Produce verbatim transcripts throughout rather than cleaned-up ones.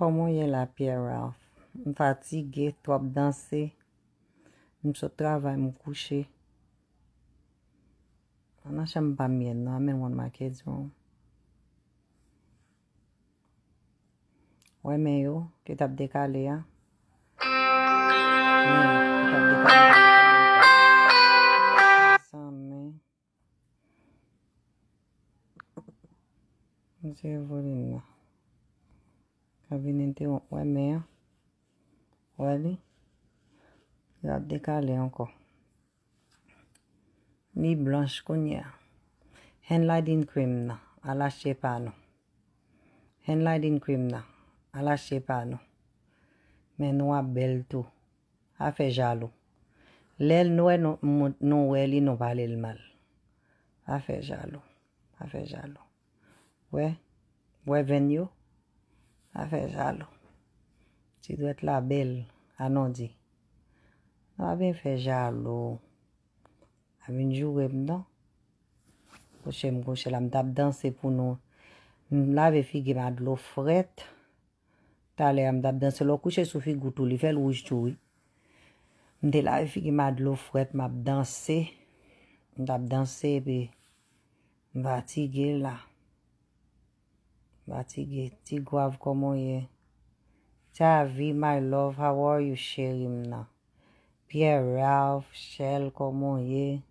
Kòman w ye la, Pierre Ralph? M fatige, twòp danse. M sot travay, m kouche. Nan chanm pa m ye non, anmèn wan make di w. Wè men yo, ki t ap dekale a. Men, ki t ap dekale, ki t ap dekale. Zanmi. Mwen se volim nan. Ka vin entewonp wè men an. Wè li. L ap dekale ankò. Li blanch kounye a. Hand lighting cream nan, al achte pa nou. Hand lighting cream nan, al achte pa nou. Men nou ap bèl tou. Afè jalou. Lè nou wè nou, nou, nou wè li, nou pale l mal. Afè jalou. Afè jalou. Wè, wè venn yo. Afè jalou. Ti dwèt la bèl, anon di. Nou pa byen fè jalou. A vin joure m non. Kouche m kouche la, m t ap danse pou nou. M lave figi m a dlo frèt. Talè a m t ap danse. Lè w kouche sou figi w tou, li fè l wouj tou, wi. M te lave figi m a dlo frèt, m ap danse. M t ap danse, epi m fatige la. Fatige. Ti Gwav, kòman w ye? Tavi, my love, how are you, cheri m nan? Pierre Ralph, Shell, kòman w ye?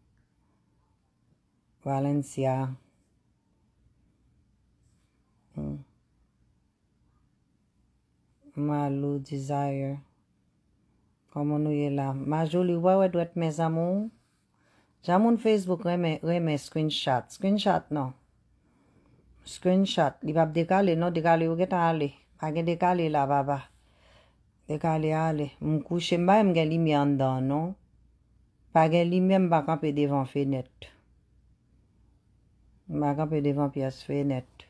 Valencia. Hmm. Malou, Desire. Kòman nou ye la? Majoli, w pa wè dwèt men zanmi w? Jan moun Facebook renmen, renmen screenshot. Screenshot non. Screenshot. Li p ap dekale non, dekale yo gentan ale. Pa gen dekale la, papa. Dekale ale. M kouche, m pa menm gen limyè anndan an non. Pa gen limyè, m pa kanpe devan fenèt. M pa kanpe devan pyès fenèt.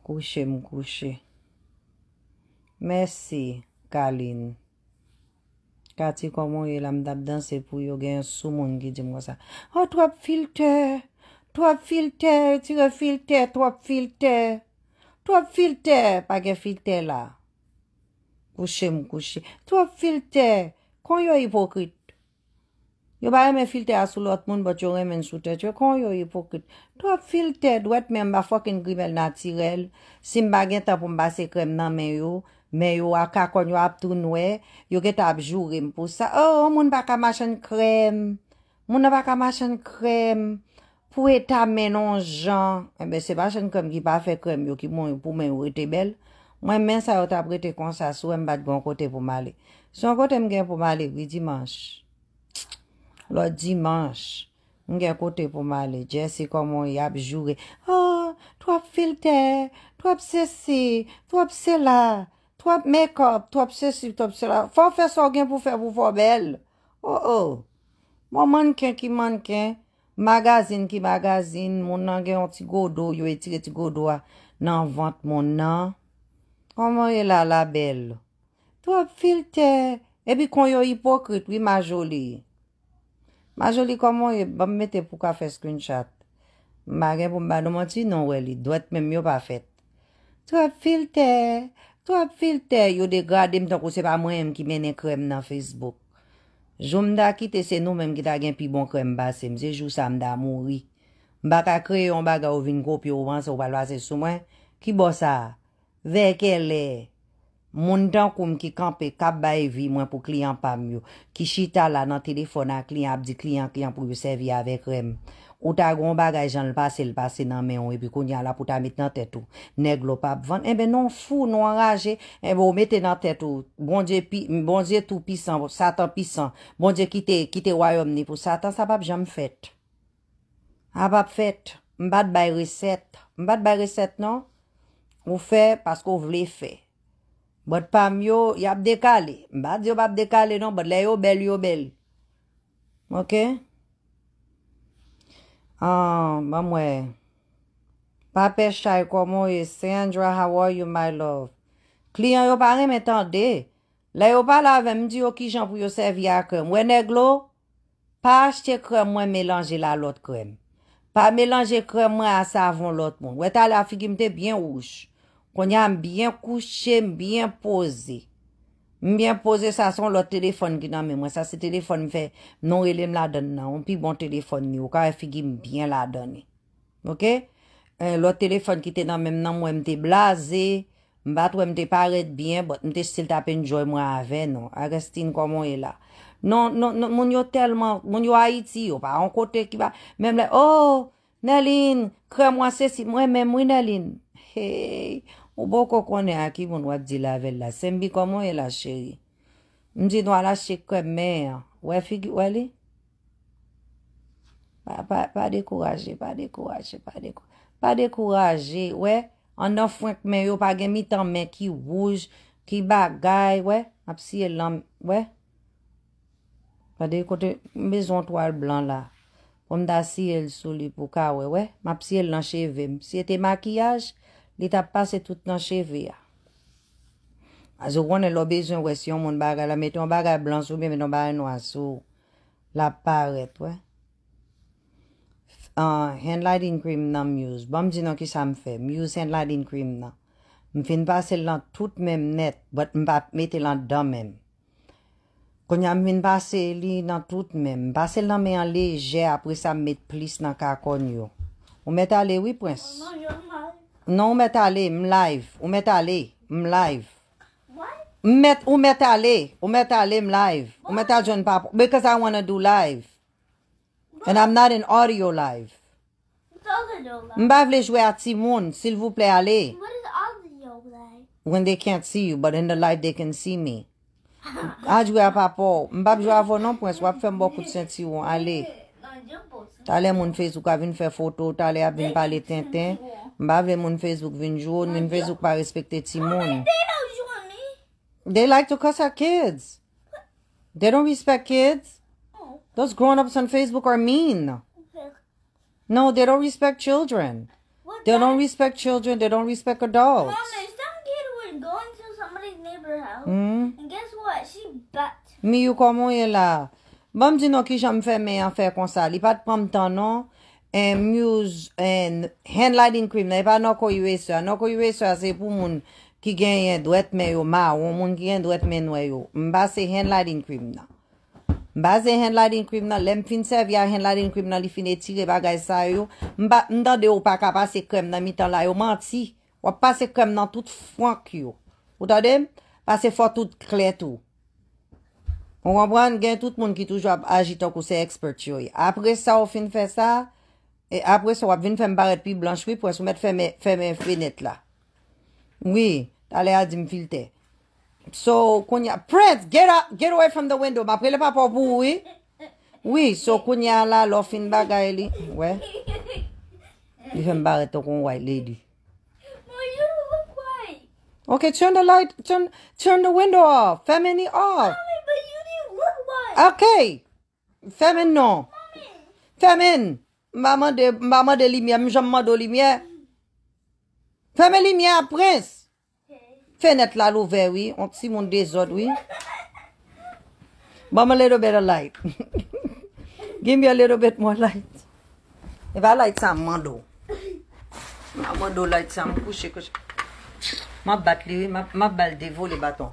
Kouche m kouche. Mèsi, Kalin. Kati, kòman w ye la? M t ap danse pou yo, gen yon sou moun ki di m konsa. Oh, twòp filtè! Twòp filtè! Tire filtè! Twòp filtè! Twòp filtè! Pa gen filtè la. Kouche m kouche. Twòp filtè! Kon yo ipokrit. Yo pa renmen filtè a sou lòt moun, but yo renmen l sou tèt yo. Kon yo ipokrit. Twòp filtè, dwèt men m pa fucking grimèl natirèl. Si m pa gen tan pou m pase krèm nan men yo, men yo a kakòn yo ap tou nwè. Yo gentan ap joure m pou sa. Oh, yon moun pa ka machann krèm. Moun nan pa ka machann krèm. Pou eta men n on jan. Enben, se machann krèm ki pa fè krèm yo ki bon pou men yo rete bèl. Mwen, men sa yo t ap rete konsa, si w wè m pa t gen yon kote pou m ale. Se yon kote m gen pou m ale, wi, dimanch. Lòt dimanch, m gen kote pou m ale. Jesse, kòman w ye? Ap joure. Oh, twòp filtè, twòp sesi, twòp sela, twòp makeup, twòp sesi, twòp sela. Fò w fè sa w gen pou fè pou fò bèl. Oh, oh. Bon, mannken ki mannken, magazin ki magazin, moun nan gen yon ti godo, yo etire ti godo a nan vant moun nan. Kòman w ye la, la bèl? Twòp filtè. Epi kon yo ipokrit, wi, Majoli. Majoli, kòman w ye? Ban m mete pou ka fè screenshot. M pa gen pou m ba nou manti, non, wè li. Dwèt men m yo pa fèt. Twòp filtè, twòp filtè. Yo degrade m tankou se pa mwen menm ki mennen krèm nan Facebook. Jou m ta kite, se nou menm ki ta gen pi bon krèm pase m. Se jou sa a m ta mouri. M pa ka kreye yon bagay ou vin kopye, ou panse ou pral pase sou mwen. Ki bò sa a? Vè kèlè? Moun tankou m ki kanpe, k ap bay vi mwen pou kliyan pa m yo, ki chita la nan telefòn a kliyan, ap di kliyan, kliyan pou yo sèvi avè krèm. Ou ta gen yon bagay jan l pase, l pase nan men w, epi kounye a la pou ta met nan tèt ou, nèg lo p ap vann. Enben, non fou, non anraje, enben, ou mete nan tèt ou, Bondye pi, Bondye tou pisan, Satan pisan, Bondye kite, kite wayòm ni pou Satan, sa p ap janm fèt. A p ap fèt. M pa t bay resèt. M pa t bay resèt, non. Ou fè paske w vle fè. But pa m yo, y ap dekale. M pa di yo p ap dekale, non, but lè yo bèl, yo bèl. Oke? Ah, ban m wè. Papè Chay, kòman w ye? Sandra, how are you, my love? Kliyan yo pa renmen tande. Lè yo pale avè m, m di yo kijan pou yo sèvi a krèm. Wè nèg lo, pa achte krèm mwen melanje l a lòt krèm. Pa melanje krèm mwen a savon lòt moun. Wè talè a figi m te byen wouj. Kounye a m byen kouche, m byen poze. M byen poze, sa se yon lòt telefòn ki nan men mwen. Sa se telefòn m fè, nou rele m ladann nan. Yon pi bon telefòn li. Ou ka wè figi m byen ladann li. Oke? Eh, lòt telefòn ki te nan men m nan, m wè m te blaze. M pa t wè m te parèt byen, but m te still t ap enjoy mwen avè nou. Agustin, kòman w ye la? Non, non, non, moun yo tèlman, moun yo Ayiti, yo pa yon kote ki pa, menm lè, oh, Nèlin, krèm w an sesi, mwen menm wi, Nèlin. Hey, ou poko konnen a ki moun w ap deal avè l la. Senbi, kòman w ye la, cheri? M di nou al achte krèm men an. Wè figi, wè li? Pa, pa, pa dekouraje, pa dekouraje, pa dekou-, pa dekouraje, wè. Anndan frenk men yo, pa gen mitan men ki wouj, ki bagay, wè. M ap siye l lan, wè. Gade kote, m bezwen yon twal blan la. Pou m ta siye l sou li pou w ka wè, wè. M ap siye l nan cheve m. Si se te makiyaj, li t ap pase tout nan cheve a. Paske w konnen lè w bezwen wè si yon moun bagay la, mete yon bagay blan sou ou, byen mete yon bagay nwa sou ou. L ap parèt, wè. Ah, hand lighting cream nan m use. Ban m di nou kisa m fè. M use hand lighting cream nan. M fin pase l nan tout men m nèt, but m pa mete l anndan men m. Kounye a m vin pase li nan tout men m. M pase l nan men an lejè, apre sa m met plis nan kakòn yo. Ou mèt ale wi, Prince. Non, ou mèt ale, m live. Ou mèt ale, m live. M mèt, ou mèt ale, ou mèt ale, m live. Ou mèt al jwenn papa, because I wanna do live. And I'm not in audio live. M pa vle jwe a timoun, silvouplè ale. When they can't see you, but in the live they can see me. A jwe a pa pa w. M p ap jwe avè w non, Prince. W ap fè m ba w kout sentiwon. Ale. Talè moun Facebook a vin fè foto, talè ap vin pale tenten. M pa vle moun Facebook vin jwe w, moun Facebook pa respekte timoun. They like to cuss at kids. They don't respect kids. Those grown-ups on Facebook are mean. No, they don't respect children. They don't respect children. They don't respect adults. Mom, if some kid would go into somebody's neighbor house, and guess what? She bat. Mi, ou kòman w ye la? Ban m di nou kijan m fè men an fè konsa. Li pa t pran m tan non. And m use and hand lighting cream nan. E pa Norco U S A. Norco U S A se pou moun ki genyen dwèt men yo mawon, moun ki gen dwèt men nwè yo. M pase hand lighting cream nan. M pase hand lighting cream nan. Lè m fin sèvi a hand lighting cream nan, li fin etire bagay sa yo. M pa, m tande ou pa ka pase krèm nan mitan la, yo manti. W ap pase krèm nan tout flank yo. Ou tande m? Pase fò tout klè tou. Ou konprann? Gen tout moun ki toujou ap aji tankou se expert yo ye. Apre sa, ou fin fè sa, e apre sa, w ap vin fè m parèt pi blanch, wi, Prince, ou mèt fèmen, fèmen fenèt la. Wi, talè a di m filtè. So, kounye a, Prince, get up, get away from the window. M ap rele papa w pou ou, wi. Wi, so, kounye a la, lè w fin bagay li, wè. Li fè m parèt tankou yon white lady. But you look white. Okay, turn the light, turn, turn the window off. Fèmen li off. Mommy, but you didn't look white. Okay. Fèmen non. Mommy. Fèmen. M pa mande, m pa mande limyè, m janm mande w limyè. Fèmen limyè a, Prince. Fenèt la louvè, wi. On timoun dezòd, wi. Ban m a little bit of light. Give me a little bit more light. E pa light sa m mande w. M a mande w light sa m kouche, kouche. M ap bat li, wi. M ap, m ap ba l de vole baton.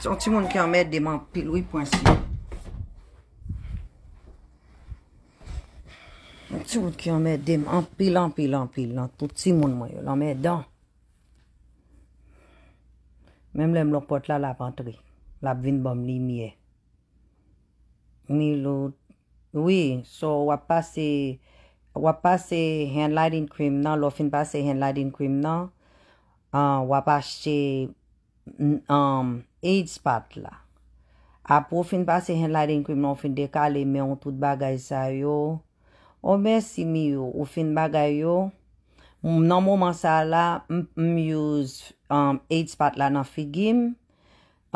Se yon timoun ki anmède m anpil, wi, Prince. Yon timoun ki anmède m anpil, anpil, anpil nan tout timoun mwen yo. L anmèdan. Menm lè m lòk pòt la, l ap antre. L ap vin ban m limyè. Milou, wi, so w ap pase, w ap pase hand lighting cream nan, lè w fin pase hand lighting cream nan, ah, w ap achte n-, um, age spot la. Apre w fin pase hand lighting cream nan, w fin dekale men w, tout bagay sa yo. O mèsi Miyo, ou fin bagay yo. M, nan moman sa la, m, m use, um, age spot la nan figi m.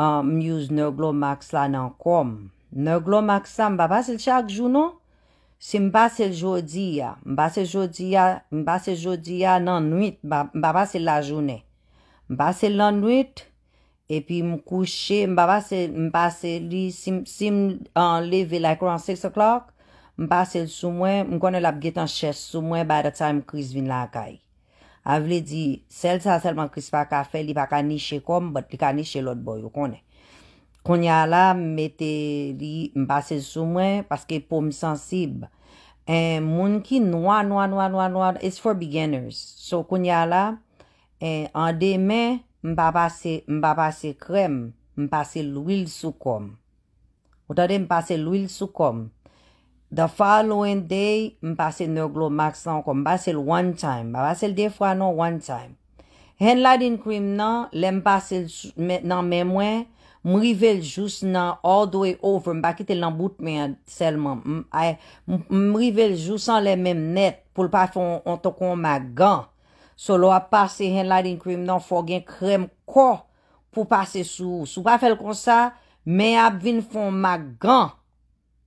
Um, m use Nerglomax la nan kò m. Nerglomax la, m pa pase l chak jou non. Si m pase l jodi a, m pase l jodi a, m pase l jodi a nan nwit, m pa, m pa pase l lajounen. M pase l nan nwit, epi m kouche, m pa pase, m pase li, si m, si m, ah, leve like around six o'clock, m pase l sou mwen, m konnen l ap gentan chèch sou mwen by the time Chris vin lakay. A vle di, sèl sa sèlman Chris pa ka fè, li pa ka niche kò m, but li ka niche lòt bò yo, konnen. Kounye a la, m mete li, m pase l sou mwen, paske po m sansib. And moun ki nwa, nwa, nwa, nwa, nwa, it's for beginners. So, kounye a la, and an demen, m pa pase, m pa pase krèm, m pase lwil sou kò m. Ou tande, m pase lwil sou kò m. The following day, m pase Nerglomax la ankò. M pase l one time. M pa pase l de fwa non, one time. Hand lighting cream nan, lè m pase l sou- men- nan men mwen, m rive l jous nan all the way over. M pa kite l nan bout men an sèlman. M, ay, m, m rive l jous anlè men m nèt pou l pa fè on, on tankou on mak gan. So, lè w ap pase hand lighting cream nan, fò w gen krèm kò pou pase sou ou. Si w pa fè l konsa, men ap vin fè on mak gan.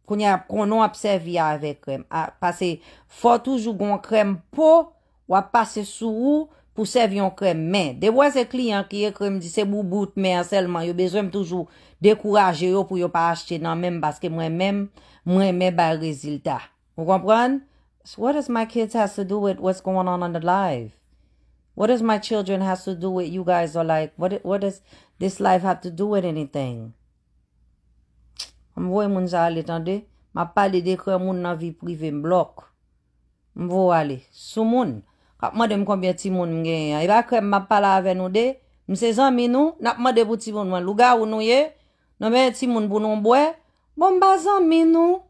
Kounye a, konnen w ap sèvi avèk krèm. A, pase fò toujou gon krèm po w ap pase sou ou pou sèvi yon krèm men. Depi w wè se kliyan ki ekri m di se boubout men an sèlman yo bezwen, m toujou dekouraje yo pou yo pa achte nan men m paske mwen menm, mwen renmen bay rezilta. Ou konprann? So what does my kids has to do with what's going on on the live? What does my children has to do with you guys or like what what does this life have to do with anything? M voye moun sa ale tande. M ap pale de krèm moun nan vi prive m blòk. M voye ale. Sou moun k ap mande m konbyen timoun m genyen an. E pa krèm m ap pale avè nou de. M se zanmi nou, n ap mande pou timoun mwen. Lougawou nou ye? Nou menm timoun pou nou bwè? Bon, m pa zanmi nou.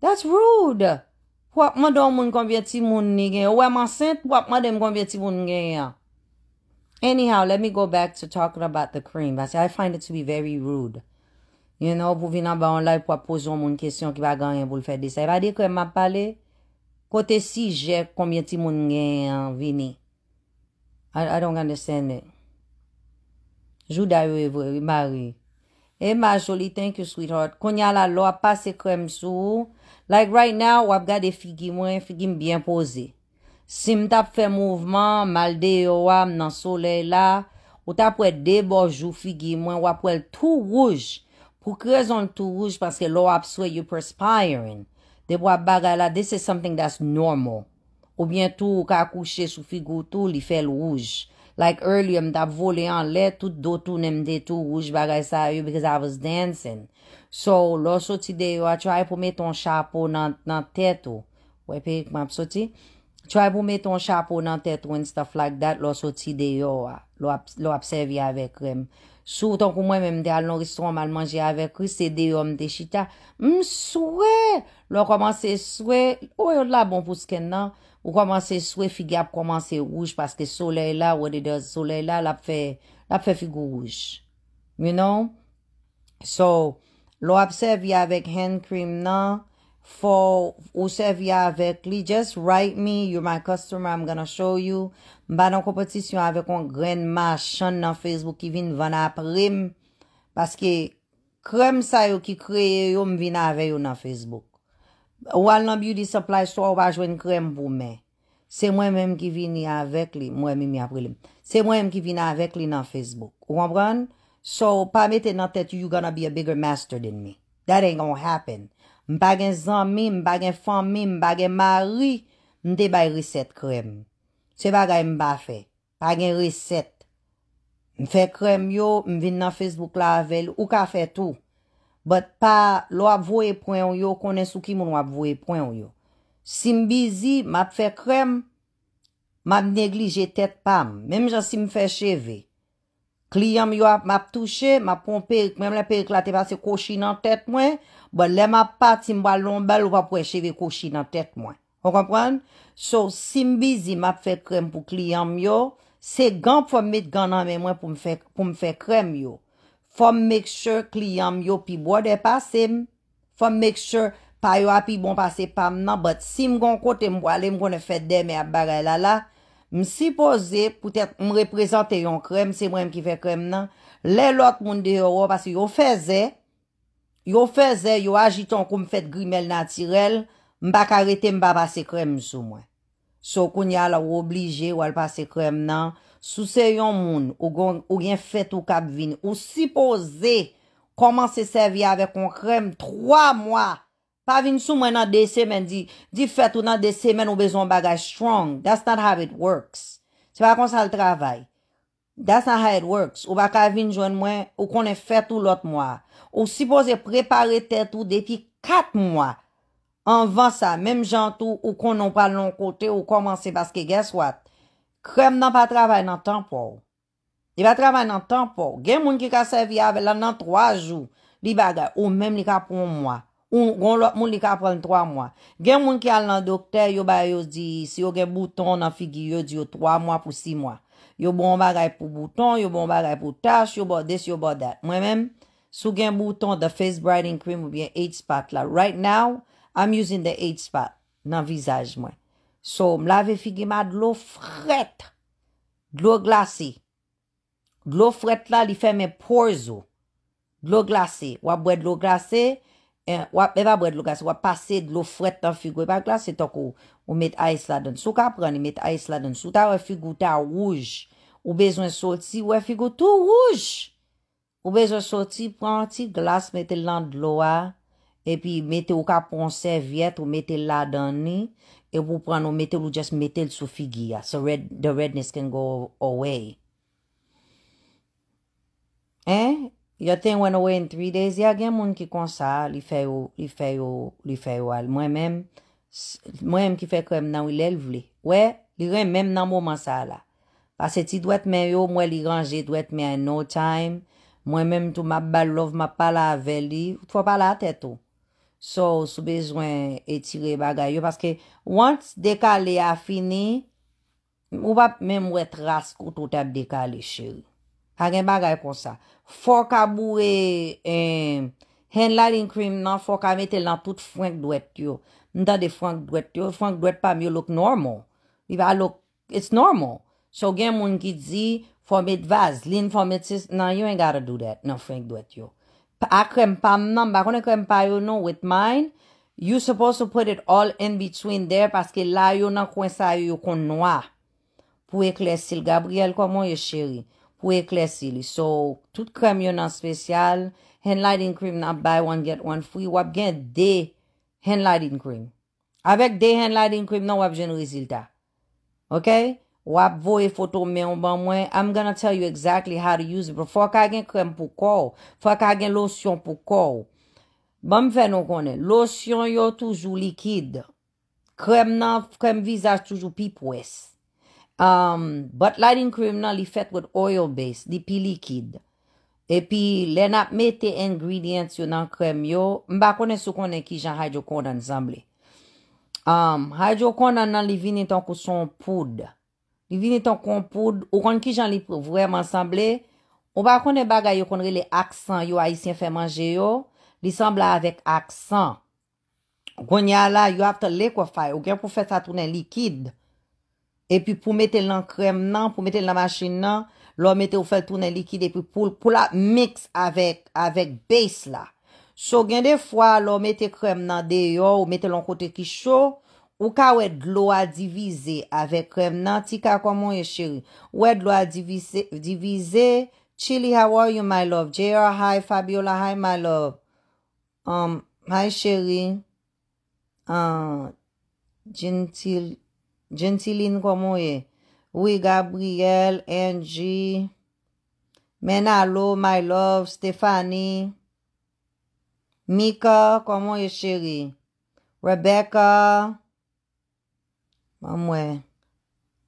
That's rude. Pou ap mande yon moun konbyen timoun li gen. Ou wè m ansent, pou ap mande m konbyen timoun m genyen an. Anyhow, let me go back to talking about the cream. Paske I find it to be very rude. You know, pou vin anba yon live pou ap poze yon moun kesyon ki pa gen anyen pou l fè de sa. E pa de krèm m ap pale. Kote sijè konbyen timoun m genyen an vini? I, I don't understand it. Jouda yo ye vre, wi, Mari. E ma joli, thank you, sweetheart. Kounye a la, lè w ap pase krèm sou ou, like right now, w ap gade figi mwen, figi m byen poze. Si m t ap fè mouvman, m al deyò a, m nan solèy la, ou t ap wè de bò jou figi mwen, w ap wè l tou wouj. Pou ki rezon l tou wouj? Paske lè w ap swe, you perspiring. Depi w ap bagay la, this is something that's normal. Oubyen tou, ou ka kouche sou figi w tou, li fè l wouj. Like earlier, m t ap vole anlè, tout do tounen, m te tou wouj bagay sa yo, because I was dancing. So, lè w soti deyò a, try pou mete yon chapo nan, nan tèt ou. Wè perik mwen ap soti. Try pou mete yon chapo nan tèt ou and stuff like that, lè w soti deyò a. Lè w ap, lè w ap sèvi avèk krèm. Si w tankou mwen menm, m te al nan restoran, m al manje avèk Chris, se deyò m te chita. M swe! Lè w kòmanse swe, oil la bon pou skin nan. Ou kòmanse swe, figi ap kòmanse wouj paske solèy la, what it does, solèy la, l ap fè, l ap fè figi w wouj. You know? So, lè w ap sèvi avèk hand cream nan, fò ou sèvi avèk li. Just write me, you're my customer, I'm gonna show you. M pa nan konpetisyon avèk yon grenn machann nan Facebook ki vin vann apre m. Paske krèm sa yo ki kreye yo, m vin avè yo nan Facebook. Ou al nan beauty supply store, ou pa jwenn krèm pou men. Se mwen menm ki vini avèk li. Mwen, Mimi ap rele m. Se mwen menm ki vini avèk li nan Facebook. Ou konprann? So, pa mete nan tèt ou, you gonna be a bigger master than me. That ain't gonna happen. M pa gen zanmi, m pa gen fanmi, m pa gen mari, m te bay resèt krèm. Se bagay m pa fè. Pa gen resèt. M fè krèm yo, m vin nan Facebook la avè l, ou ka fè tou. But pa, lè w ap voye pwen w yo, konnen sou ki moun w ap voye pwen w yo. Si m bizi, m ap fè krèm, m ap neglije tèt pa m. Menm jan si m fè cheve. Kliyan m yo ap, m ap touche, m ap pran perik. Menm lè perik la te pase kochi nan tèt mwen, but lè m ap pati, m pral nan yon bal, ou p ap wè cheve kochi nan tèt mwen. Ou konprann? So, si m bizi, m ap fè krèm pou kliyan m yo, se gan, fò m met gan nan men mwen pou m fè, pou m fè krèm yo. Fò m make sure kliyan m yo pi bwòdè pase m. Fò m make sure pa yo a pi bon pase pa m nan, but si m gon kote m prale, m konnen fèt dèmen ap bagay la la, m sipoze, poutèt m reprezante yon krèm, se mwen menm ki fè krèm nan. Lè lòt moun deyò wè w, paske yo fèzè, yo fèzè, yo aji tankou m fèt grimèl natirèl, m pa ka rete m pa pase krèm sou mwen. So, kounye a la, ou oblije, w al pase krèm nan. Si w se yon moun, ou gon, ou gen fèt ou k ap vini, ou sipoze kòmanse sèvi avèk yon krèm twa mwa pa vin sou mwen nan de semèn, di, di fèt ou nan de semèn ou bezwen yon bagay strong. That's not how it works. Se pa konsa l travay. That's not how it works. Ou pa ka vin jwenn mwen, ou konnen fèt ou lòt mwa. Ou sipoze prepare tèt ou depi kat mwa. Anvan sa, menm jan tou, ou konnen ou pral nan yon kote, ou kòmanse paske guess what? Krèm nan pa travay nan tan pa w. Li pa travay nan tan pa w. Gen moun ki ka sèvi avè l nan twa jou, li bagay. Ou menm li ka pran yon mwa. Ou gon lòt moun li ka pran twa mwa. Gen moun ki al nan doktè, yo ba yo di, si yo gen bouton nan figi yo, di yo twa mwa pou sis mwa. Yo ba w yon bagay pou bouton, yo ba w yon bagay pou tach, yo ba w this, yo ba w that. Mwen menm, si w gen bouton, the face brightening cream oubyen age spot la. Right now, I'm using the age spot nan vizaj mwen. So, m lave figi m a dlo frèt. Dlo glase. Dlo frèt la, li fèmen pores ou. Dlo glase. W ap bwè dlo glase, eh, w ap, e pa bwè dlo glase, w ap pase dlo frèt nan figi w. E pa glase tankou ou met ice ladan. Si w ka pran li, met ice ladan. Si w ta wè figi w ta wouj, ou bezwen soti, wè figi w tou wouj. Ou bezwen soti, pran yon ti glas, mete l nan dlo a, epi mete, ou ka pran yon sèvyèt, ou mete l ladan li, epi ou pran l, ou mete l, ou just mete l sou figi a. So red, the redness can go away. Hein? Your thing went away in three days. Ya gen moun ki konsa, li fè yo, li fè yo, li fè yo al. Mwen menm, s- mwen menm ki fè krèm nan, wi, lè l vle. Wè, li renmen m nan moman sa a la. Pase ti dwèt men yo, m wè li ranje dwèt men an in no time. Mwen menm tou, m ap ba l love, m ap pale avè li. Fò pale a tèt ou. So, si w bezwen etire bagay yo, paske once dekale a fini, ou p ap menm wè tras kote w t ap dekale, cheri. Pa gen bagay konsa. Fò w ka boure, eh, hand lighting cream nan, fò w ka mete l nan tout frenk dwèt yo. M tande frenk dwèt yo, frenk dwèt pa m yo look normal. Li pa look, it's normal. So gen moun ki di, fò w met vazlin, fò w met sis, nan, you ain't gotta do that, nan frenk dwèt yo. Pa, a krèm pa m nan, m pa konnen krèm pa yo non, with mine, you supposed to put it all in between there, paske la yo nan kwen sa yo, yo konn nwa. Pou eklèsi l, Gabriel, kòman w ye, cheri? Pou eklèsi li. So, tout krèm yo nan spesyal, hand lighting cream nan buy one get one free, w ap gen de hand lighting cream. Avèk de hand lighting cream nan, w ap jwenn rezilta. Ok? W ap voye foto men w ban mwen. I'm gonna tell you exactly how to use it. But fò w ka gen krèm pou kò w. Fò w ka gen losyon pou kò w. Ban m fè nou konnen. Losyon yo toujou likid. Krèm nan, krèm vizaj toujou pi pwès. Um, but lighting cream nan, li fèt with oil base. Li pi likid. Epi, lè n ap mete ingredients yo nan krèm yo, m pa konnen si w konnen kijan hydroquinone sanble. Um, hydroquinone nan, li vini tankou se yon poud. Li vini tankou yon poud. Ou konn kijan li pr- vrèman sanble? Ou pa konnen bagay yo konn rele aksan yo, Ayisyen fè manje yo? Li sanble avèk aksan. Kounye a la, you have to liquefy. Ou gen pou fè sa tounen likid. Epi pou mete l nan krèm nan, pou mete l nan machin nan, lè w mete, ou fè l tounen likid, epi pou, pou l ap mix avèk, avèk base la. So, gen de fwa, lè w mete krèm nan deyò, ou mete l yon kote ki cho, ou ka wè dlo a divize avèk krèm nan. Tika, kòman w ye, cheri? Ou wè dlo a divize, divize. Chili, how are you, my love? J R, hi. Fabiola, hi, my love. Um, hi, cheri. Ah, Gentil, Gentiline, kòman w ye? Wi, Gabriel, Angie, Menalo, my love, Stephanie, Mika, kòman w ye, cheri? Rebecca, ban m wè.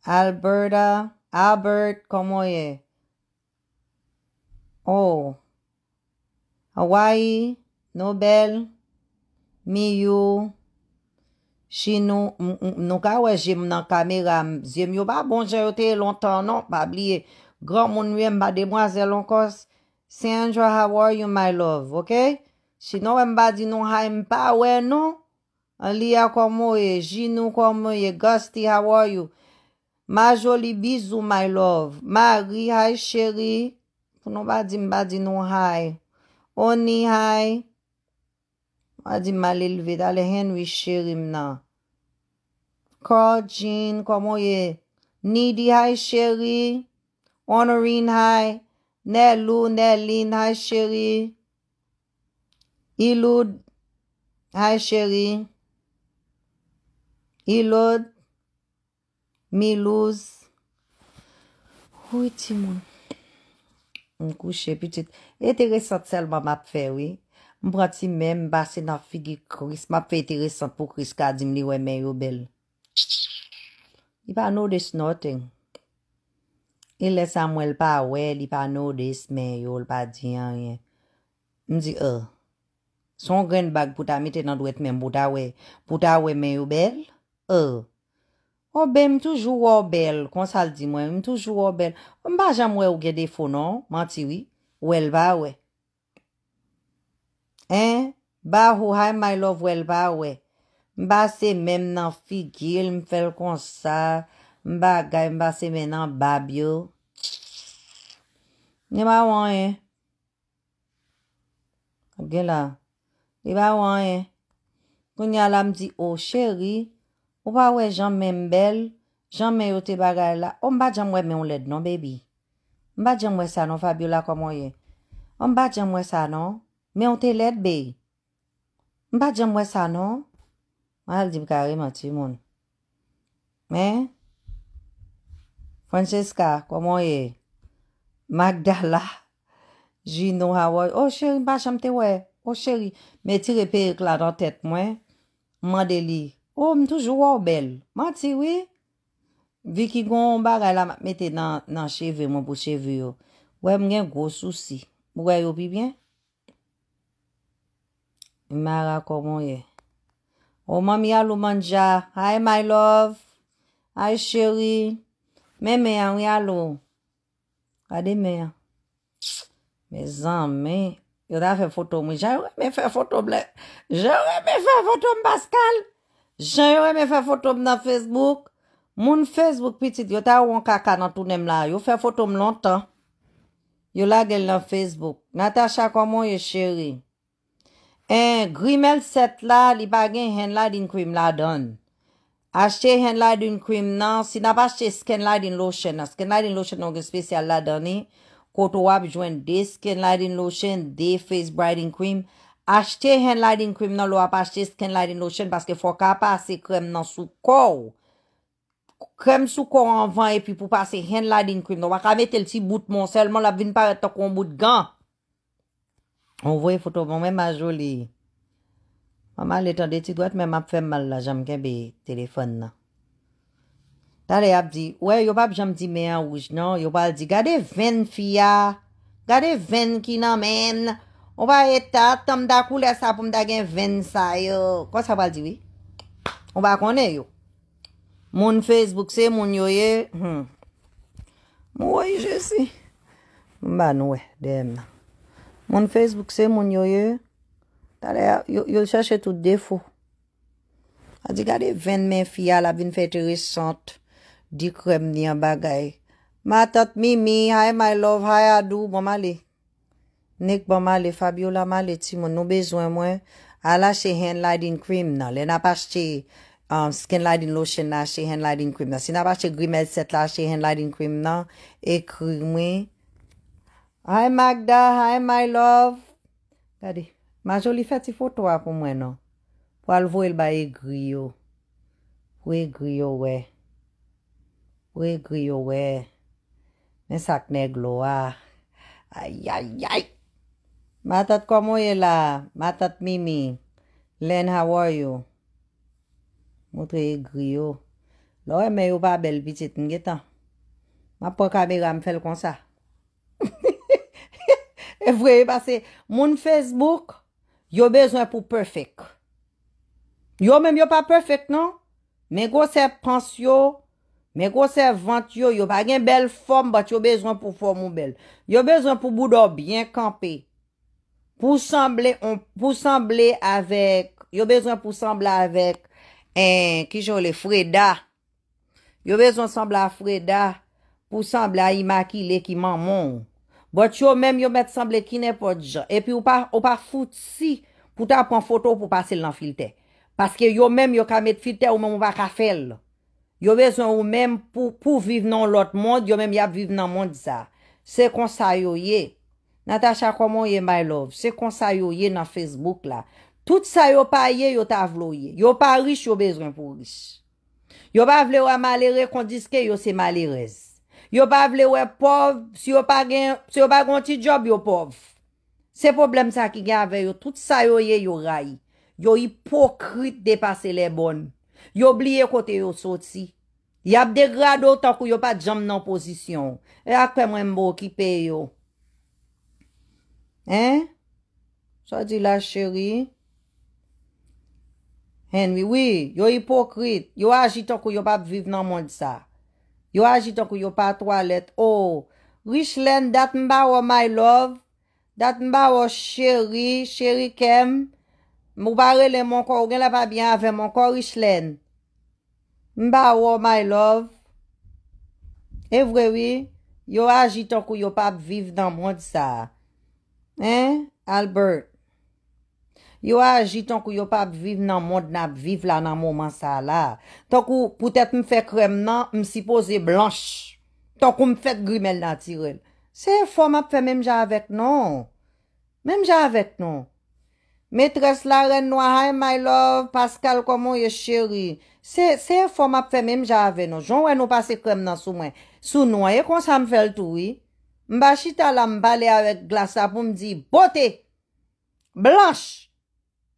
Alberta, Albert, kòman w ye? Oh. Hawaii, Nobel, Miyu, Chinou, m- m- nou ka wè je m nan kamera, m- je m yo pa bon jan yo te ye lontan non, pa bliye. Granmoun m ye, m pa demwazèl ankò. Sandra, how are you, my love? Ok? Sinon, wè m pa di nou hi, m pa wè non. Alia, kòman w ye? Jinou, kòman w ye? Gusty, how are you? Ma jolie, bizou, my love. Marie, hi, chérie. Pou nou pa di m pa di nou hi. Oni, hi. Pa di m mal elve, talè Henry, cheri m nan. Carl Jean, kòman w ye? Nidi, hi, chérie. Honorine, hi. Nelou, Nerline, hi, chérie. Iloud, Hi, cheri. Ilot. Milouz. Wi, timoun. M kouche, pitit. Enteresant sèlman m ap fè, wi. M pran ti men, m pase nan figi Kris. M ap fè enteresant pou Kris ka di m li wè men yo bèl. Li pa notice nothing. E lè sa m wè l pa wè, li pa notice men yo, l pa di anyen. M di, oh. Se yon grenn bag pou ta mete nan dwèt men m pou ta wè, pou ta wè men yo bèl? Oh. Oh, ben, m toujou wè w bèl, konsa l di mwen, m toujou wè w bèl. M pa janm wè w gen defo, non, manti, wi. Wè l pa wè. Hein? Bahou, hi, my love, wè l pa wè. M pase men m nan figi l, m fè l konsa, m bagay, m pase men nan bab yo. Li pa wè anyen. Gen la. Li pa wè anyen. Kounye a la, m di, o, cheri, ou pa wè jan men m bèl? Jan men yo te bagay la? O, m pa t janm wè men w lèd, non, baby. M pa t janm wè sa, non, Fabiola, kòman w ye? O, m pa t janm wè sa, non. Men w te lèd, babe. M pa t janm wè sa, non. Mwen al di m kareman, timoun. Men, Francesca, kòman w ye? Magdala, Juno, how are you? O, cheri, m pa janm te wè. O, cheri, m retire perik la nan tèt mwen. M mande li, o, m toujou wè w bèl. Manti, wi. Vicky, gon bagay la m ap mete nan, nan cheve mwen pou cheve yo. Wè, m gen gwo sousi. Ou wè yo pi byen? Mara, kòman w ye? O, manmi Alou Manja. Hi, my love. Hi, cheri. Men men an, wi, Alou. Gade men an. Mezanmi. Yo ta fè foto m, wi. Jan yo renmen fè foto m lè. Jan yo renmen fè foto m, Pascal. Jan yo renmen fè foto m nan Facebook. Moun Facebook, pitit, yo ta wè yon kaka nan tounen m la. Yo fè foto m lontan. Yo lage l nan Facebook. Natacha, kòman w ye, cheri? En, Grimel sèt la, li pa gen hand lighting cream ladan l. Achte hand lighting cream nan, si n ap achte skin lighting lotion nan, skin lighting lotion nan gen espesyal ladan li, kote w ap jwenn de skin lighting lotion, de face brightening cream. Achte hand lighting cream nan, lè w ap achte skin lighting lotion, paske fò w ka pase krèm nan sou kò w. Krèm sou kò w anvan, epi pou pase hand lighting cream nan. W pa ka mete l ti bout men w sèlman, l ap vin parèt tankou yon bout gan. Ou voye foto ban mwen, ma joli. Manman ale tande ti dwèt men m ap fè m mal la, jan m kenbe telefòn nan. Talè y ap di, wè, yo p ap janm di men an wouj, non. Yo pral di, gade venn fi a. Gade venn ki nan men l. Ou pa eta, tanm ta koulè sa pou m ta gen venn sa yo. Konsa pral di, wi. Ou pa konnen yo. Moun Facebook, se moun yo ye. Hmm. Woy, Jezi. M ba nou wè, dèyè m nan. Moun Facebook, se moun yo ye. Talè, yo, yo chèche tout defo. A di, gade venn men fi a, l ap vin fè enteresant. Di krèm ni an bagay. Matant Mimi, hi my love, hi Adou, bon m ale. Nick, bon m ale, Fabiola, m ale, timoun, nou bezwen mwen. Al achte hand lighting cream nan. Lè n ap achte, um, skin lighting lotion nan, achte hand lighting cream nan. Si n ap achte Grimel sèt la, achte hand lighting cream nan. Ekri mwen. Hi Magda, hi my love. Gade, Majoli, fè ti foto a pou mwen non. Pou al voye l bay egri yo. Pou egri yo wè. Pou egri yo wè. Men sa k nèg lo a. Ayayay. Matant, kòman w ye la? Matant Mimi. Len, how are you? Montre egri yo. Lè w wè men yo pa bèl, pitit, m gentan. M ap pran kamera, m fè l konsa. E vre, wi, paske moun Facebook, yo bezwen pou perfect. Yo menm yo pa perfect, non. Men gwosè pans yo, men gwosè vant yo, yo pa gen bèl fòm, but yo bezwen pou fòm ou bèl. Yo bezwen pou bouda w byen kanpe. Pou sanble, on, pou sanble avèk, yo bezwen pou sanble avèk, en, kijan w rele, Freda. Yo bezwen sanble a Freda, pou sanble a Imakile ki manman w. But yo menm yo mèt sanble ki nenpòt jan. Epi ou pa, ou pa fouti pou ta pran foto pou pase l nan filtè. Paske yo menm yo ka met filtè, ou menm ou pa ka fè l. Yo bezwen ou menm pou, pou viv nan yon lòt mond, yo menm y ap viv nan mond sa. Se konsa yo ye. Natacha, kòman w ye, my love? Se konsa yo ye nan Facebook la. Tout sa yo pa ye, yo ta vle w ye. Yo pa rich, yo bezwen pou w rich. Yo pa vle wè malere kondiske yo se malerèz. Yo pa vle wè pòv, si yo pa gen, si yo pa gen yon ti djòb, yo pòv. Se pwoblèm sa ki gen avè yo. Tout sa yo ye, yo rayi. Yo ipokrit depase lèbòn. Yo bliye kote yo soti. Y ap degrade w tankou yo pa t janm nan pozisyon w. E ak pè mwen m bo okipe yo. Hein? Sa w di la, cheri? Henry, wi, yo ipokrit. Yo aji tankou yo p ap viv nan mond sa. Yo aji tankou yo pa twalèt. Oh, Richlène, dat m pa wè w, my love. Dat m pa wè w, cheri, cheri kè m. Ou pa rele m ankò, ou genlè pa byen avè m ankò, Richlène. M pa wè w, my love. E vre, wi. Yo aji tankou yo p ap viv nan mond sa a. Hein, Albert? Yo aji tankou yo p ap viv nan mond n ap viv la nan moman sa a la. Tankou poutèt m fè krèm nan, m sipoze blanch. Tankou m fèt grimèl natirèl. Se efò m ap fè menm jan avèk nou. Menm jan avèk nou. Metrès la, rèn nwa, hi my love, Pascal, kòman w ye, cheri? Se, se efò m ap fè menm jan avè nou. Jan w wè nou pase krèm nan sou mwen, sou nou an, e konsa m fè l tou, wi. M pa chita la, m pale avèk glas la pou m di, bote! Blanch!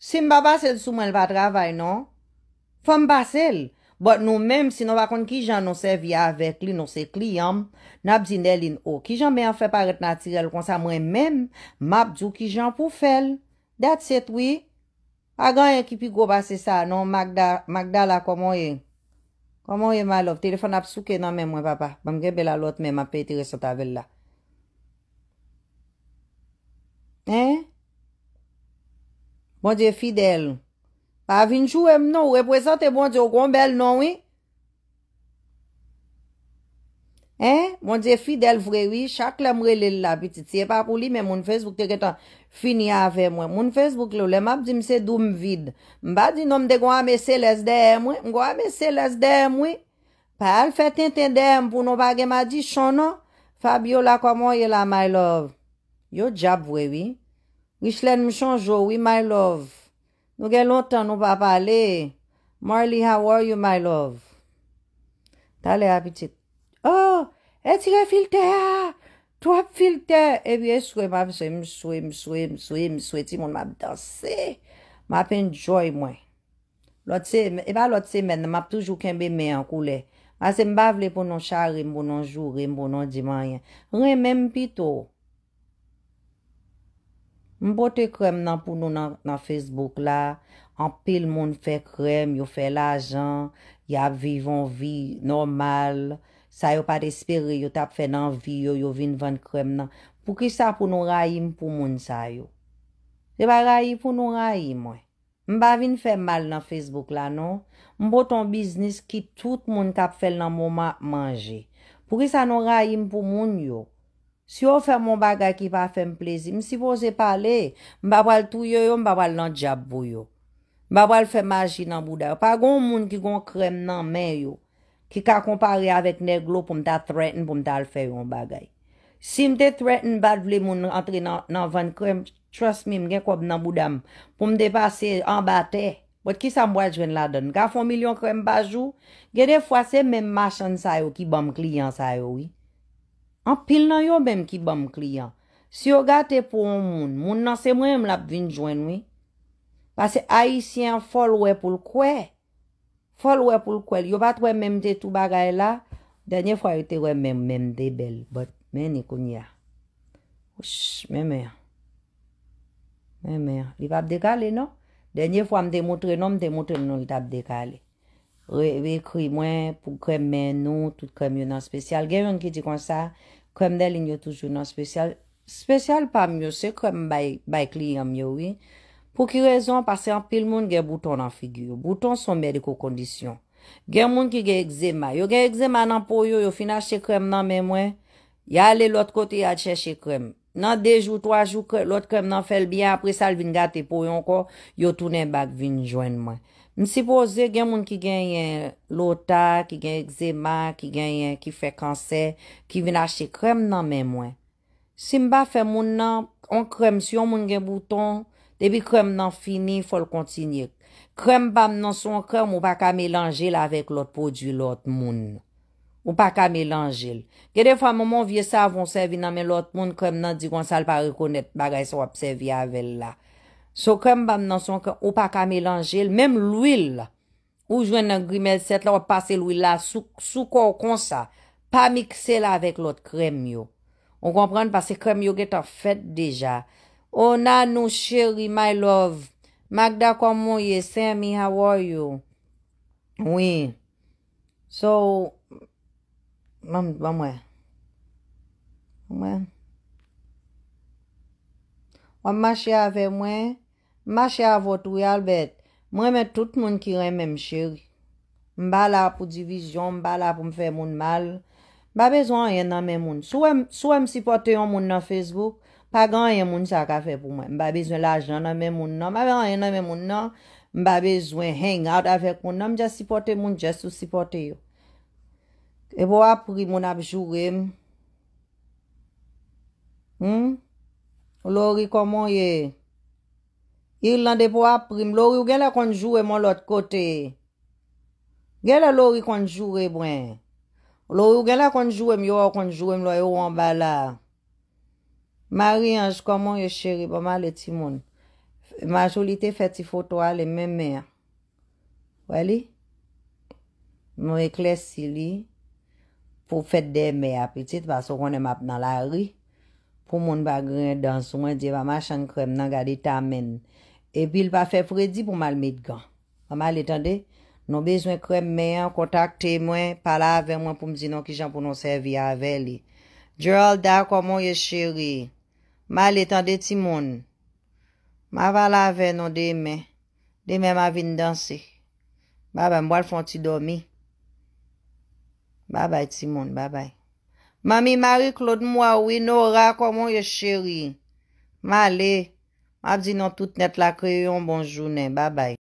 Si m pa pase l sou mwen, l pa travay, non. Fò m pase l. But nou menm, si nou pa konn kijan nou sèvi avèk li, nou se kliyan m, n ap di Nèlin, o, kijan men an fè parèt natirèl konsa, mwen menm, m ap di w kijan pou fè l. That's it, wi. Pa gen anyen ki pi gwo pase sa, non, Magda, Magdala, kòman w ye? Kòman w ye, my love? Telefòn ap souke nan men mwen, papa. Ban m kenbe l a lòt men, m ap enteresan avè l la. Hein? Bondye fidèl. Pa vin joure m non, ou reprezante Bondye, ou gon bèl non, wi. Hein? Bondye fidèl vre, wi. Chak lè m rele l la, pitit, si e pa pou li, men moun Facebook te gentan fini avè mwen. Moun Facebook yo, lè m ap di m se dou m vid. M pa di non, m te gon ame selès dèyè m, wi. M gon ame selès dèyè m, wi. Pa al fè tenten dèyè m pou nou pa gen madichon, non. Fabiola, kòman w ye la, my love? Yo djab vre, wi. Richlène, m chonje w, wi, my love. Nou gen lontan nou pa pale. Marley, how are you, my love? Talè a, pitit. Oh, etire filtè a! Twòp filtè! Epi eswe m ap swe, m swe, m swe, m swe, m swe, timoun m ap danse. M ap enjoy mwen. Lòt se, e pa lòt semèn nan, m ap toujou kenbe men an koulè. Pase m pa vle pou nou chare m, pou nou joure m, pou nou di m anyen. Renmen m pito. M pote krèm nan pou nou nan, nan Facebook la. Anpil moun fè krèm, yo fè lajan, y ap viv yon vi nòmal. Sa yo pa t espere yo t ap fè nan vi yo, yo vin vann krèm nan. Poukisa pou nou rayi m pou moun sa yo? Se pa rayi pou nou rayi mwen. M pa vin fè mal nan Facebook la, non. M pote yon biznis ki tout moun k ap fè l nan moman ap manje. Poukisa nou rayi m pou moun yo? Si yo fè m yon bagay ki pa fè m plezi, m sipoze pale. M pa pral touye yo, m pa pral nan dyab pou yo. M pa pral fè maji nan bouda yo. Pa gen yon moun ki gen yon krèm nan men yo ki ka konpare avèk nèglo pou m ta threaten, pou m ta al fè yo yon bagay. Si m te threaten, m pa t vle moun antre nan, nan vann krèm, trust me, m gen kòb nan bouda m. Pou m te pase anba tè, but kisa m pral jwenn ladan l? M ka fè yon milyon krèm pa jou? Gen de fwa, se menm machann sa yo ki ban m kliyan sa yo, wi. Anpil nan yo menm ki ban m kliyan. Si yo gate po yon moun, moun nan se mwen menm l ap vin jwenn, wi. Pase Ayisyen an fò l wè pou l kwè. Fò l wè pou l kwè l. Yo pa t wè men m te tou bagay la. Dènye fwa yo te wè men m, men m te bèl. But, men ni kounye a. Wouch, men men an. Men men an. Li p ap dekale, non. Dènye fwa m te moutre non, m te moutre nou li t ap dekale. Re-, ekri mwen pou krèm men nou, tout krèm yo nan espesyal. Gen youn ki di konsa, krèm Dèlin yo toujou nan espesyal. Espesyal pa m yo, se krèm m bay, bay kliyan m yo, wi. Pou ki rezon? Paske anpil moun gen bouton nan figi yo. Bouton se yon medical condition. Gen moun ki gen egzema. Yo gen egzema nan po yo, yo fin achte krèm nan men mwen. Y ale lòt kote, y al chèche krèm. Nan de jou, twa jou, krè-, lòt krèm nan fè l byen, apre sa, l vin gate po yo ankò, yo tounen bak vin jwenn mwen. M sipoze gen moun ki genyen lota, ki gen egzema, ki genyen, ki fè kansè, ki vin achte krèm nan men mwen. Si m pa fè moun nan, on krèm, si yon moun gen bouton, Depi krèm nan fini, fò l kontinye. Krèm pa m nan se yon krèm ou pa ka melanje l avèk lòt pwodui lòt moun. Ou pa ka melanje l. Gen defwa, manman w vye savon w sèvi nan men lòt moun, krèm nan di konsa l pa rekonèt bagay sa w ap sèvi avè l la. So, krèm pa m nan se yon krèm ou pa ka melanje l. Menm lwil ou jwenn nan grimèl sèt la, w ap pase lwil la sou, sou kò w konsa. Pa mikse l avèk lòt krèm yo. Ou konprann? Paske krèm yo gentan fèt deja. O Nanou cheri, my love. Magda, kòman w ye? Sammy, how are you? Wi. So, ban m, ban m wè. Ban m wè. W ap mache avè mwen? M mache avè w tou wi, Albert. M renmen tout moun ki renmen m, cheri. M pa la pou divizyon, m pa la pou m fè moun mal. M pa bezwen anyen nan men moun. Si w wè m, si w wè m sipòte yon moun nan Facebook, pa gen anyen moun sa a ka fè pou mwen. M pa bezwen lajan nan men moun nan, m pa bezwen anyen nan men moun nan. M pa bezwen hang out avèk moun nan, m just sipòte moun just pou sipòte yo. Epi w ap ri, moun ap joure m. Hmm? Lori, kòman w ye? Irlande, epi w ap ri m. Lori, ou genlè konn joure m yon lòt kote. Genlè Lori konn joure mwen. Lori, ou genlè konn joure m, yo wè w konn joure m lè yo anba la. Marie Ange, kòman w ye, cheri? Ban m ale, timoun. Majolite fè ti foto ale, men men an. Wè li? Nou eklèsi li pou fèt dè mè a, pitit, paske w konnen m ap nan lari. Pou moun pa griyen dan sou mwen, Dye pa machann krèm nan, gade eta men l. Epi l pa fè fredi pou m al met gan. Ban m ale, tande. Nou bezwen krèm men an, kontakte mwen, pale avè mwen pou m di nou kijan pou nou sèvi avè li. Geralda, kòman w ye, cheri? M ale, tande, timoun. M a pale avè nou demen. Demen m a vin danse. Babay, m pral fè yon ti dòmi. Babay, timoun, babay. Manmi Marie Claude, m wè w wi. Nora, kòman w ye, cheri? M ale. M ap di nou tout nèt la, kreye yon bon jounen. Babay.